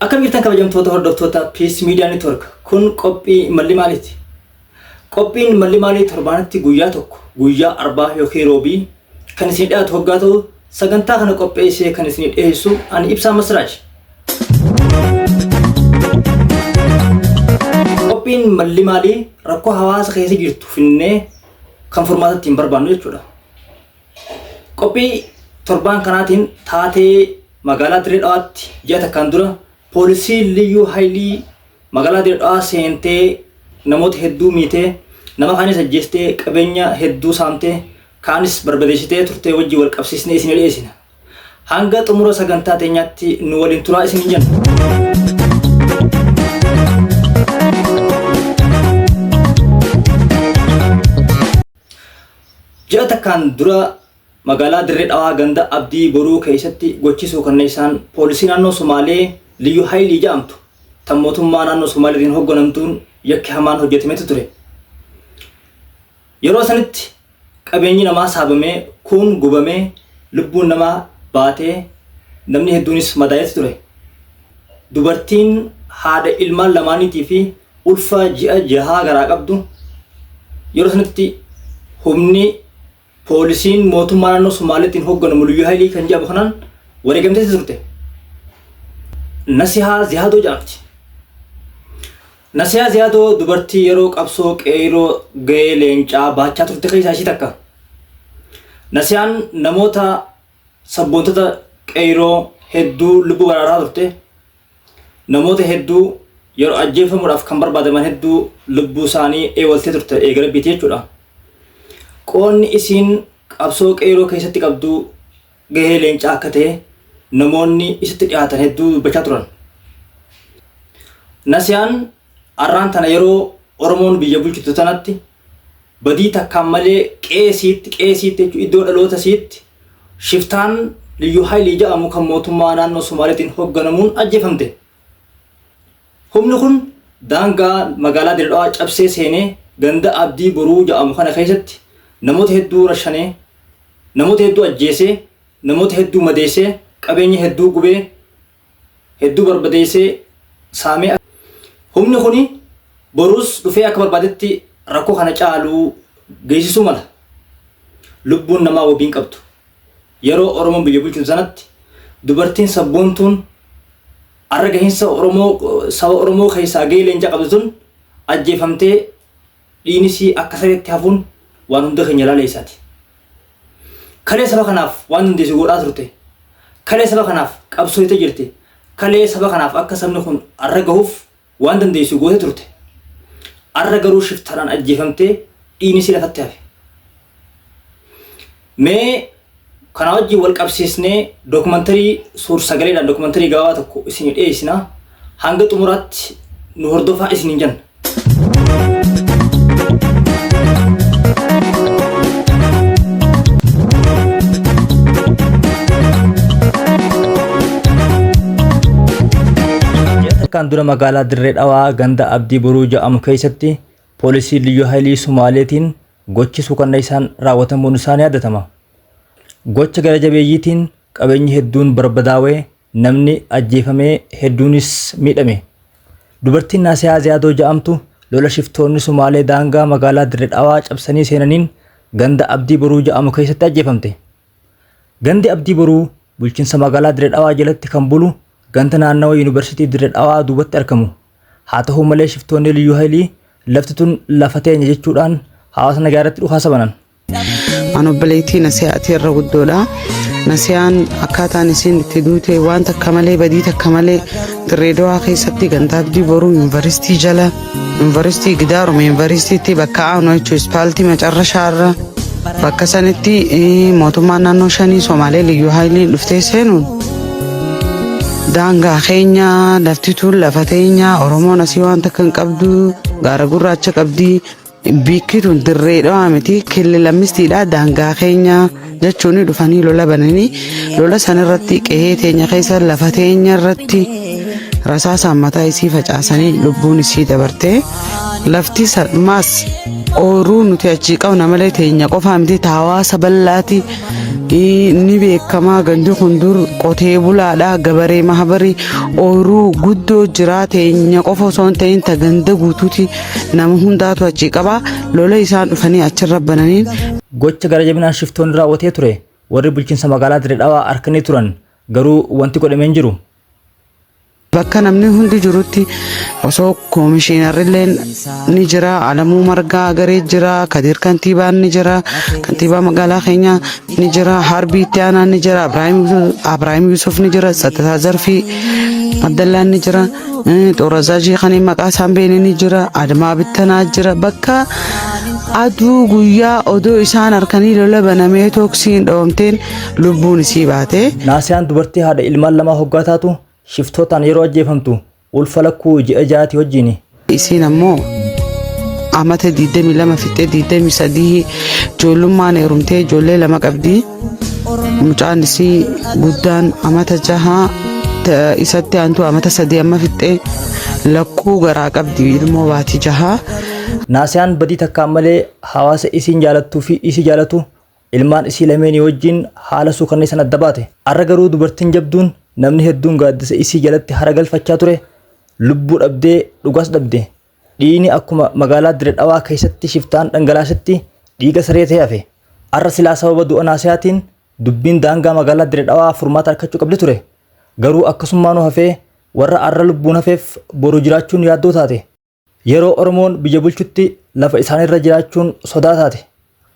Akkam jirtan kabajamtoota hordoftoota Peace Media Network. Kun qophii malli maaliiti? Qophiin malli maalii torbaanitti guyyaa tokko guyyaa arbaa yookiin roobii kan isin dhiyaatu hoggaa ta'u sagantaa kana qopheessee kan isin dhiyeessu ani Ibsaa Masraaj. Qophiin malli maalii rakkoo hawaasa keessa jirtu finnee kan furmaata ittiin barbaannu jechuudha. Qophii torbaan kanaatiin taatee magaalaa Dirree Dhawaatti ji'a takkaan dura poolisiin Liyyuu Haayilii magaalaa Dirree Dhawaa seentee namoota hedduu miitee nama kaanis ajjeestee qabeenya hedduu saamtee kaanis barbadeessitee turtee wajjin wal qabsiisnee isin dhiyeessina. Hanga xumura sagantaa teenyaatti nu waliin turaa isin jenna. Ji'a takkaan dura magaalaa Dirree Dhawaa ganda Abdii Boruu keessatti gochi suukanneessaan poolisii naannoo Somaalee Liyyuu Haayilii jedhamtu tan mootummaa naannoo Somaaleetiin hoogganamtuun yakki hamaan hojjetametu ture. Yeroo sanitti qabeenyi namaa saabamee kuun gubamee lubbuun namaa baatee namni hedduunis madaa'etu ture. Dubartiin haadha ilmaan lamaaniitii fi ulfa ji'a jahaa garaa qabdu yeroo sanitti humni poolisiin mootummaa naannoo Somaaleetiin hoogganamu Liyyuu Haayilii kan jedhamu kanaan wareegamtee turte. Nasihaa Zihaadoo jedhamti. Nasihaa Ziyaadoo dubartii yeroo qabsoo qeeyroo gahee leencaa baachaa turte keessaa ishii takka. Nasiyaan namoota sabboontota qeeyroo hedduu lubbuu baraaraa turte. Namoota hedduu yeroo ajjeefamuudhaaf kan barbaadaman hedduu lubbuu isaanii eewaltee turte eega rabbiiti jechuudha. Qoonni isiin qabsoo qeeyroo keessatti qabdu gahee leencaa akka ta'e namoonni isatti dhiyaatan hedduu dubbachaa turan. Nasiyaan arraan tana yeroo Oromoon biyya bulchitu tanatti badii takkaan malee qe'ee siitti qe'ee siitti jechuun iddoo dhaloota siitti shiftaan Liyyuu Haayilii jedhamu kan mootummaa naannoo Somaaliitiin hoogganamuun ajjeefamte. Humni kun daangaa magaalaa Dirre Dhawaa cabsee seenee ganda Abdii Boruu jedhamu kana keessatti namoota hedduu rashanee namoota hedduu ajjeesee namoota hedduu madeessee qabeenya hedduu gubee hedduu barbadeessee saamee humni kuni boruus dhufee akka barbaadetti rakkoo kana caalu geessisuu mala. Lubbuun namaa wabii hin qabdu. Yeroo Oromoon biyya bulchitu sanatti dubartiin sabboontuun arra gahinsa Oromoo saba Oromoo keessaa gahee leencaa qabdu tun ajjeefamtee dhiinisii akka sareetti hafuun waan hunda keenya laaleessaati. Kalee saba kanaaf waan dandeessu godhaa turte. Kalee saba kanaaf qabsooyte jirti. Kalee saba kanaaf akka sabni kun arra gahuuf waan dandeessu goote turte. Arra garuu shiftaadhaan ajjeefamtee dhiinisii lafatti hafe. Mee kana wajjin wal qabsiisnee dookumantarii suur sagaleedhaan dookumantarii gabaabaa tokko isinii dhiyeessina. Hanga xumuraatti nu hordofaa isiniin jenna. Ji'a takkaan dura magaalaa Dirree Dhawaa ganda Abdii Boruu jedhamu keessatti poolisii Liyyuu Haayilii Somaaleetiin gochi suukanneessaan raawwatamuun isaa ni yaadatama. Gocha gara jabeeyyiitiin qabeenyi hedduun barbadaawee namni ajjeefamee hedduunis miidhame. Dubartiin Naasiyaa Ziyaadoo jedhamtu lola shiftoonni Sumaalee daangaa magaalaa Dirre Dhawaa cabsanii seenaniin ganda Abdii Boruu jedhamu keessatti ajjeefamte. Gandi Abdii Boruu bulchiinsa magaalaa Dirre Dhawaa jalatti kan bulu ganda naannawa Yuunivarsiitii Dirre Dhawaa duubatti argamu. Haa ta'u malee shiftoonni Liyyuu Haayilii lafti tun lafa teenya jechuudhaan hawaasa nagaa irratti dhukaasa banan. An obboleettii Nasiyaati irra guddoodha. Nasiyaan akkaataan isiin itti duute waan takka malee badii takka malee Dirree Dawaa keessatti ganda Abdii Boruu yuunivarsiitii jala yuunivarsiitii gidaaruma yuunivarsiitiitti bakka aanu jechuun ispaaltii macarrashaarra bakka sanitti mootummaan naannoo shanii Somaalee Liyyuu Haayiliin dhuftee seenuun daangaa keenya lafti tun lafa teenya Oromoon asii waan takka hin qabdu gaara gurraacha qabdi Bikki tun dirree dhawaa miti killi lammistiidha daangaa keenya jechuun dhufanii lola bananii lola san irratti qe'ee teenya keessa lafa teenya irratti rasaasaan mataa isii facaasanii lubbuun isii dabartee lafti maas Ooyiruu nuti achii qabna malee teenya qofaa miti ta hawaasa bal'aati. Ni beekamaa gandi kun dur qotee bulaadha gabaree mahabarii ooyiruu guddoo jira teenya qofa osoo hin ta'in ta ganda guutuuti nama hundaatu achii qaba lola isaan dhufanii achirra bananiin. Gocha gara jabinaan shiftoonni raawwatee ture warri bulchiinsa magaalaa Dirree Dhawaa arkanii turan garuu wanti godhame hin jiru. Bakka namni hundi jirutti osoo koomishiinarrilleen ni jira, Alamuu Margaa Agaree jira, Kadir Kantiibaan ni jira, kantiibaa magaalaa keenyaa ni jira, Harbii Itti Aanaan ni jira, Abrahaim Yusuf ni jira, Tsattataa Zarfii Abdallaan ni jira, Xoorazaajii kan maqaa isaan beekne ni jira, Admaa Bittanaa jira. Bakka aduu guyyaa odoo isaan harkanii lola banamee tooksiin dhoomteen lubbuun isii baate. Naasiyaan dubartii haadha ilmaan lamaa hoggaa taatu shiftootaan yeroo ajjeefamtu ulfa lakkuu ji'a ja'aati wajjini. Isiin ammoo amata 22 fixxee 23 ijoollummaan heerumtee ijoollee lama qabdi. Mucaan isii guddaan amata jaha isatti aantu amata sadii amma fixxee lakkuu garaa qabdi ilmoo baatii jaha. Naasiyaan badii takkaan malee hawaasa isiin jaalattuu fi isii jaalatu ilmaan isii lameenii wajjin haala suukanneessan adda baate. Arra garuu dubartiin jabduun namni hedduun gaaddisa isii jalatti hara galfachaa ture lubbuu dhabdee dhugaas dhabde. Dhiigni akkuma magaalaa Dirree Dhawaa keessatti shiftaan dhangalaasetti dhiiga saree ta'e hafe. Arra silaa sababa du'a Naasiyaatiin dubbiin daangaa magaalaa Dirree Dhawaa furmaata argachuu qabdi ture. Garuu akkasummaanuu hafee warra arra lubbuun hafeef boru jiraachuun yaaddoo taate. Yeroo Oromoon biyya bulchutti lafa isaanirra jiraachuun sodaa taate.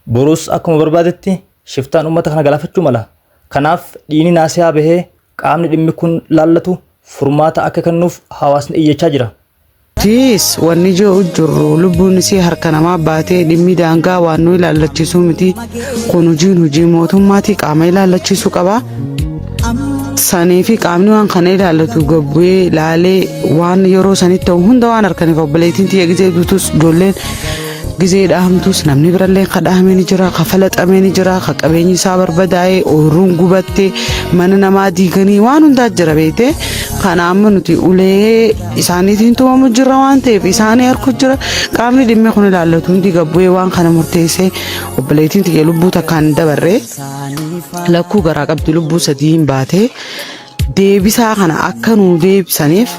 Borus akkuma barbaadetti shiftaan uummata kana galaafachuu mala. Kanaaf dhiigni Naasiyaa bahee qaamni dhimmi kun laallatu furmaata akka kennuuf hawaasni iyyachaa jira. Tiis wanni jiru jirru lubbuun isii harka namaa baatee dhimmi daangaa waan nu ilaallachiisuu miti. Kun hojiin hojii mootummaati qaama ilaallachiisuu qaba. Sanii fi qaamni waan kana ilaallatu gabbu'ee laalee waan yeroo sanitti ta'u hunda waan harkaniif obboleettiin tiyya gizee duutus ijoolleen gizee dhahamtus namni birallee ka dhahame ni jira ka falaxame ni jira ka qabeenyi isaa barbadaa'ee ooyiruun gubattee mana namaa diiganii waan hundaa jira beekte kana amma nuti ulee isaaniitiin tumamu jira waan ta'eef isaanii harku jira qaamni dhimmi kun ilaallatu hundi gabbu'ee waan kana murteessee obboleettiin tiyya lubbuu takkaan dabarree lakkuu garaa qabdi lubbuu sadii hin baate deebisaa kana akka nuu deebisaniif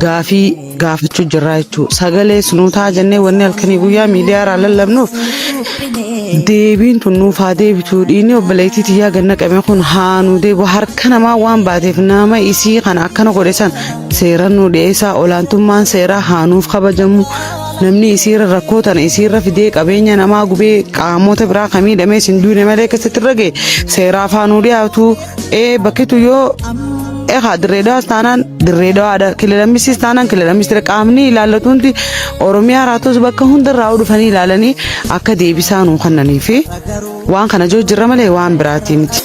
gaafii gaafachuu jirraa jechuudha. Sagalees nuu ta'a jennee wanni halkanii guyyaa miidiyaa irraa lallabnuuf deebiin tun nuuf haa deebitu dhiinni obboleettii tiyyaa ganna qabee kun haa nuu deebi'u harka namaa waan baateef nama isii kana akkana godhe san seera nuu dhiyeessaa olaantummaan seeraa haa nuuf kabajamu namni isiirra rakkoo tana isiirra fidee qabeenya namaa gubee qaamota biraa kan miidhamee isin duune malee keessatti irra ga'e seeraaf haa nuu dhiyaatu ee bakkitu yoo egaa Dirree Dhawaas taanaan Dirree Dhawaadha kilalammisis taanaan kilalammis qaamni ilaallatu hundi Oromiyaa raatos bakka hundarraa dhufanii ilaalanii akka deebisaa nuu kennanii fi waan kana jiru jirra malee waan biraatii miti.